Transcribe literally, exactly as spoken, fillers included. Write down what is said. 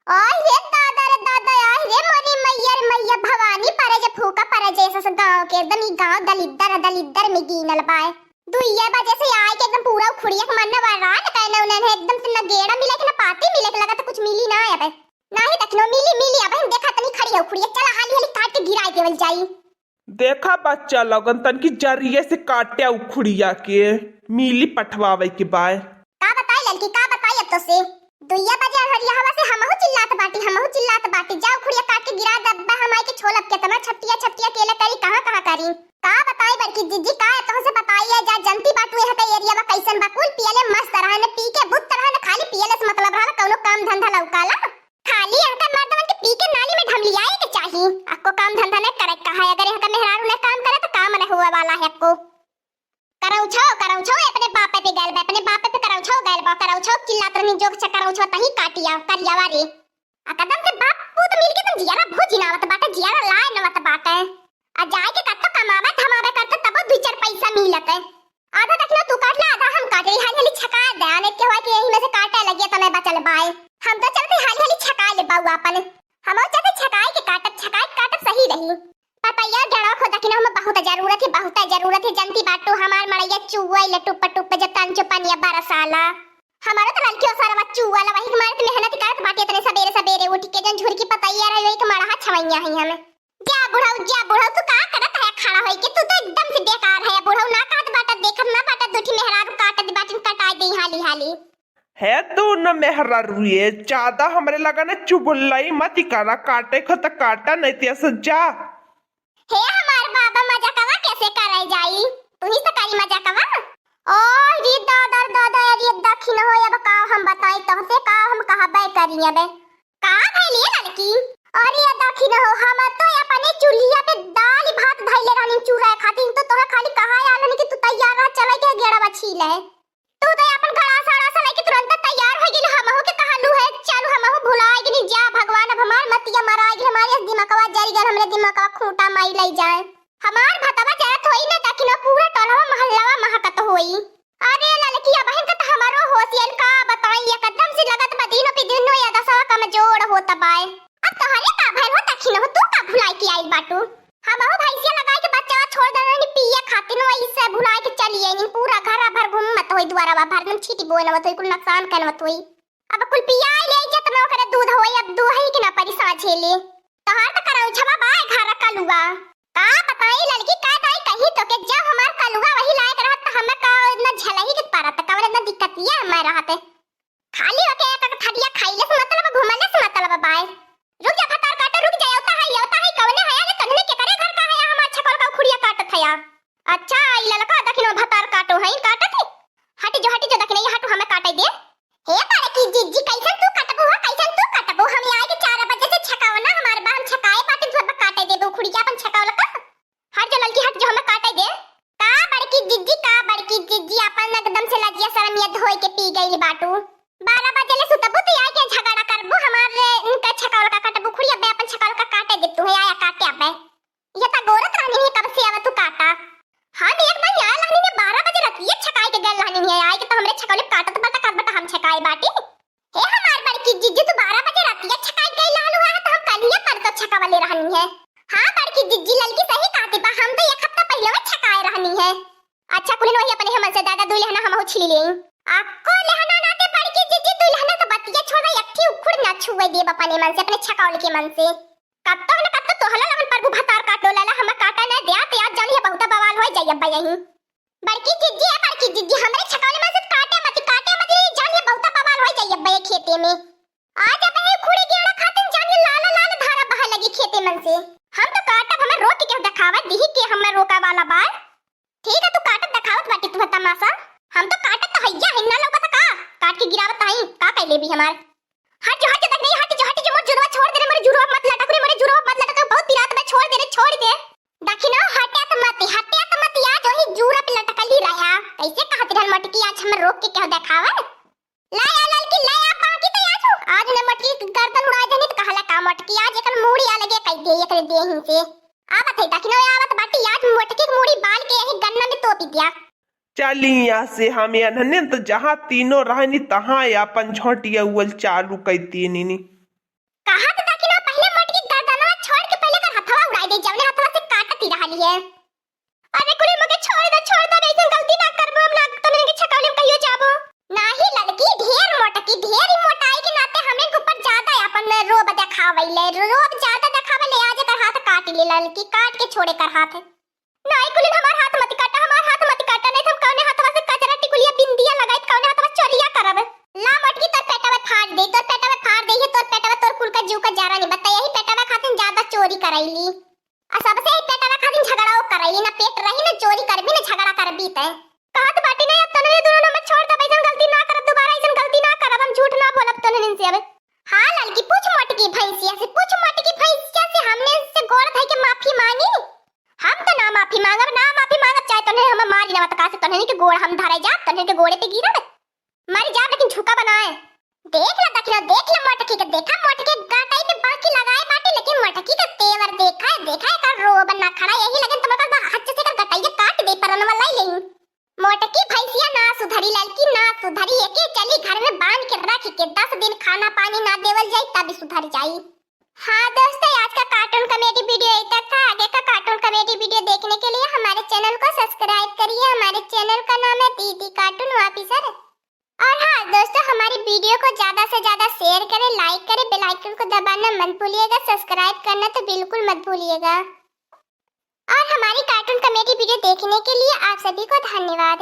आय रे दादा रे दादा, आय रे मोरी मैया रे मैया, भवानी परे जे फूका परे जे सस गाँव के, एकदम ई गाँव दलिद्दर है, दलिद्दर में गिनल बाय। दुइये बजे से आय के एकदम पूरा उखुड़िया के मन न वरान कहने उन्हें है, एकदम से न गेड़ा मिले के न पाती मिले के, लगत कुछ मिली ना अबे। नाही दखिनो, मिली, मिली, अबे हम देखा तनी खड़ी है उखुड़िया, चला हाली हाली काट के गिराई देवल जाई। देखा बच्चा लोगन, तनकी जरिये से काट्या उखुड़िया के, मिली पठवावे के बाय। का बताई ललकी, का बताई अब तो से? दुइया बजे अनहरिया हवा से हमहू चिल्लात बाटी, हमहू चिल्लात बाटी, जा उखुड़िया काट के गिरा दब्बा, हम आई के छोलब केतना छपटिया छपटिया केले करी, कहाँ कहाँ करी। का बताई बड़की जिज्जी, का है तोहसे बताई है, जा जनती बाटू यहाँ का एरिया में कैसन बा, कुल पियले मस्त रहन, पी के बुत रहन, खाली पियले से मतलब रहन, कौनो काम धंधा लौकाला। खाली यहाँ का मर्दवन के पी के नाली में ढमलियाए के चाही, अक्को काम धंधा नहीं करे का है, अगर यहाँ का मेहरारू नहीं काम करे तो काम नहीं हुआ वाला है अक्को। करौछो, करौछो, अपने बापे पे गैल बा, अपने बापे पे करौछो गैल बा, करौछो चिल्लात रहनी जोग से करौछो तही काटिया, करियावा रे। आ कदम से बाप पूत मिल के तुम जियारा भोजी नावत बाटे, जियारा लाए नवत बाटे। आ जाए के कत्तो कमावे धमावे करते तबो दुई चार पैसा मिलत है। आधा दखिना तू काट ला, आधा हम काट ली, हाली हाली छका दे, आने के हुआ कि यही में से काटे लगे तो नहीं बचल बाए। हम तो चलते हाली हाली छका ले बाऊ अपन। हम चलते छकाए के काटत, छकाए के काटत सही रही। पतैया जड़वा खोदा की ना, हमें बहुत जरूरत है, बहुत जरूरत है। जनती बाटू हमार मड़ैया चुआ ले टुप टुप जब तन चुपनिया बरसाला। हमारा तो लड़की और सारा चुआ ला, वही के मारे तो मेहनत करत बाटी इतने सबेरे सबेरे उठ के, जन झुरकी पतैया रही वही के मड़हा छवैया है हमें। जा बुढ़ऊ, जा बुढ़ऊ, तू का करत है खड़ा होई के? तू तो एकदम से बेकार है बुढ़ऊ, ना कहत बाटा, देखत ना बाटा, दू ठी मेहरारू काटत बाटिन, कटाई दे हाली हाली। है दोनों मेहरारू, ये ज्यादा हमरे लगा ना चुगलई मत करा, काटे खो त काटा, नहीं ते ऐसे जा। हे हमार बाबा, मजाकवा कैसे करे जाई? तू ही से करी मजाकवा। ओ रे दादा रे दादा, अरे दखिन हो, अब का हम बताई तोहसे, का हम कहबे करी अबे। का भइल ये लड़की? अरे दखिन हो, हम तो अपने चूल्हिया पे दाल भात धइले रहनी चूरा खातिर, तो तोहे खाली कहा आल हन कि तू तैयार रह, चले के गेड़वा छीले। तू तो अपन गड़ासा अड़ासा लेके तुरंत तैयार हो गेल, हमहू के कहलू है, चल हमहू भुलाए गेनी, जा भगवान, अब हमार मतिया मराए गेल, हमारे दिमागवा जरि गेल, हमरे दिमागवा खूंटा माई ले जाए। हमार भतवा जरत होई ना, दखिनो पूरा टोलवा महल्लावा महकत होई। अरे ललकिया बहन का तो हमारो होशियन का बताई, एकदम से लगत बा दिनो पे दिनो ये दसवा कमजोर होत बाए। अब तोहरे का भइल हो दखिनो, तू का भुलाए के आइल बाटू? हमहू भैंसिया लगाए के बच्चा छोड़ देले रहनी पिए खातिर, वही से भुलाए के चली आईनी। पूरा घरा भर घूमत होई, दुआरवा भर में छीटी बोलवत होई, कुल नुकसान करवत होई। अब कुल पिया ले जतना ओकरे दूध होई, अब दूहई के ना परी साँझे ले। तोहार त करौछवा बा घर कलुआ। का बताई ललकी, का दाई कही तो के, जब हमार कलुआ वही लायक रहत त हमें का इतना झलही के परत, कवन इतना दिक्कतिया हमें रहत। खाली ओके एक एक थरिया खइले से मतलब, घुमले से मतलब बाय। रुक जा भतार काटो, रुक जा, अवता है, अवता है, कवने है, अरे तन्ने के करे घर का है, हमार छकौल का उखुड़िया काटत है। अच्छा, ई ललका दखिनो भतार काटो है, काटत है। हटी जो, हटी जो, दखिनो, ये हटू हमें काटे दे। हे बड़की जिज्जी, कैसन तू कटबू हो, कैसन तू कटबू? हम आए के चार बजे से छकाओ ना, हमार बा हम छकाए बाटे, तू अब काटे देबू उखुड़िया अपन छकौल का। हट जो ललकी, हट जो, हमें काटे दे। का बड़की जिज्जी, का बड़की जिज्जी, अपन एकदम से लजिया शरमिया धोए के पी गइल बाटू। बारह बजे ले सुतबू त आके झगड़ा करबू, हमार इनका छकौल का काटबू, खुड़ी अबे अपन छकौल का काटे दे तू है, आया काटे अबे। ये ता गोरत रहनी है कब से, अब तू काटा। हम एक दिन आया रहनी है बारह बजे रतिये छकाई के गल रहनी है, आए के तो हमरे छकौले काटत बाटा, कब बाटा हम छकाए बाटी। हे हमार बड़की जिज्जी, तू बारह बजे रतिया छकाई गई लालू है, तो हम कलिया पर तो छकावले रहनी है। हाँ बड़की जिज्जी, ललकी सही कहती बा, हम तो एक हफ्ता पहले में छकाए रहनी है। अच्छा कुलिन वही अपने हमन से दादा दुई लहना हमहू छिली लेई। अक्को लहना ना दे बड़की जिज्जी, दुई लहना तो बतिया छोड़ा, एक ठी उखुड़ ना छुए देब अपने मन से, अपने छकावल के मन से। कत्तो न कत्तो तोहला लगन प्रभु भतार काटो लाला, हम काटा ना द्या, ते आज जानी है बहुत बवाल होई जाई अब्बा यहीं। बड़की जिज्जी, ए बड़की जिज्जी, हमरे छकौले में से काटे मती, काटे मती, जान ये बहुता बवाल होई जाई अब्बे खेते में। आज अब ये खुड़ी गेड़ा खातिन जान ये लाल लाल धारा बहे लगी खेते मन से। हम तो काटब, हमें रोक के केहू देखावा दिही के हमें रोका वाला बा। ठीक है, तू काटत देखावत बाटी तू तमाशा। हम तो काटत तो हैया है, ना लौकत का? काट के गिरावत हई, का कैले भी हमार। हट जो, हट जो, देख नहीं, हट जो, हट जो, मोर जुरवा छोड़ दे रे, मोरे जुरवा मत लटक रे, मोरे जुरवा मत लटक, बहुत पिरात बा, छोड़ दे रे, छोड़ दे। दखिनो, हटे त मत, हटे त मत, आज वही जूरा पे लटकली रहा। कैसे कहत रहन मटकी, आज हम रोक के केहू देखावे? ला आ ललकी, ला आ बाकी तो आज, आज ने मटकी के गर्दन उड़ा देनी त कहला का मटकी, आज एकर मूड़ी अलगे कई दे, एकरे देही से। आवत है, दखिनो आवत बाटी, आज मटकी के मूड़ी बाल के यही गन्ना में तोपी दिया। चली यहाँ से, हम एनहने त जहाँ तीनों रहनी तहाँ अपन झोंटिया उवल चालू कई देनी। कहा तो ताकि ना पहले मोटकी गर्दनवा छोड़ के पहले कर हथवा उड़ाई दे, जवने हथवा से काटती रहली है। अरे कुली मके छोड़ दे, छोड़ दे, ऐसन गलती ना करबो, हम ना तोहनी के छकौली में कहियो जाबो। नाही ललकी, ढेर मोटकी, ढेर ही मोटाई के नाते हमरे के ऊपर ज्यादा अपन रोब देखावैले, रोब ज्यादा देखावैले, आज एकर हाथ काट ले ललकी, काट के छोड़े कर हाथ। नाही कुलिन हमार हाथ मत काटा, हमार हाथ मत काटा, नहीं तो हम कौने हाथवा से कजरा टिकुलिया बिंदिया लगाई, कौने हाथवा चोरिया करब। ला मोटकी तोर पेटवा फाड़ दे, तोर पेटवा फाड़ दे, ये तोर पेटवा तोर कुल का जीव का जरा नहीं बता, यही पेटवा खातिर ज्यादा चोरी करैली। आ सबसे ही पेटवा खातिर झगड़ा वो करैली, ना पेट रही ना चोरी करबी ना झगड़ा करबी तै। कहत बाटी नहीं, अब तोहनी दोनों में छोड़ दे, ऐसन गलती ना करब, दोबारा ऐसन गलती ना करब, हम झूठ ना बोलब तोहनी से अब। हाँ ललकी, पूछ मोटकी भैंसिया से, पूछ मोटकी भैंसिया से, हमने से गोड़ धइ के माफी मांगी। हम तो ना माफी मांगब, ना माफी मांगब, चाहे तोहनी हमें मारी ना, बता से तोहनी के गोड़ हम धरे जाब, तोहनी के गोड़े पे गिरब, मरी जाब, लेकिन झुका बनाए। देख ला दखिना, देख ला मोटकी के, देखा मोटकी के गटाई पे बाकी लगाए बाटे, लेकिन मोटकी के तेवर देखा है, देखा है, एकर रोब ना खड़ा, यही लगन तुम्हारे पास हच्चे से एकर गटाई के काट दे, परनवा लाई लेही। मोटकी भैंसिया ना सुधरी ललकी, ना सुधरी, एके चली घर में बांध के रख के दस दिन खाना पानी ना देवल जाई, तब सुधर जाई। हाँ दोस्तों, आज का कार्टून कॉमेडी वीडियो यही तक था। आगे का कार्टून कॉमेडी वीडियो देखने के लिए हमारे चैनल को सब्सक्राइब करिए। हमारे चैनल का नाम है दीदी कार्टून ऑफिसर। और हाँ दोस्तों, हमारी वीडियो को ज्यादा से ज्यादा शेयर करें, लाइक करें, बेल आइकन को दबाना मत भूलिएगा, सब्सक्राइब करना तो बिल्कुल मत भूलिएगा। और हमारी कार्टून कॉमेडी वीडियो देखने के लिए आप सभी को धन्यवाद।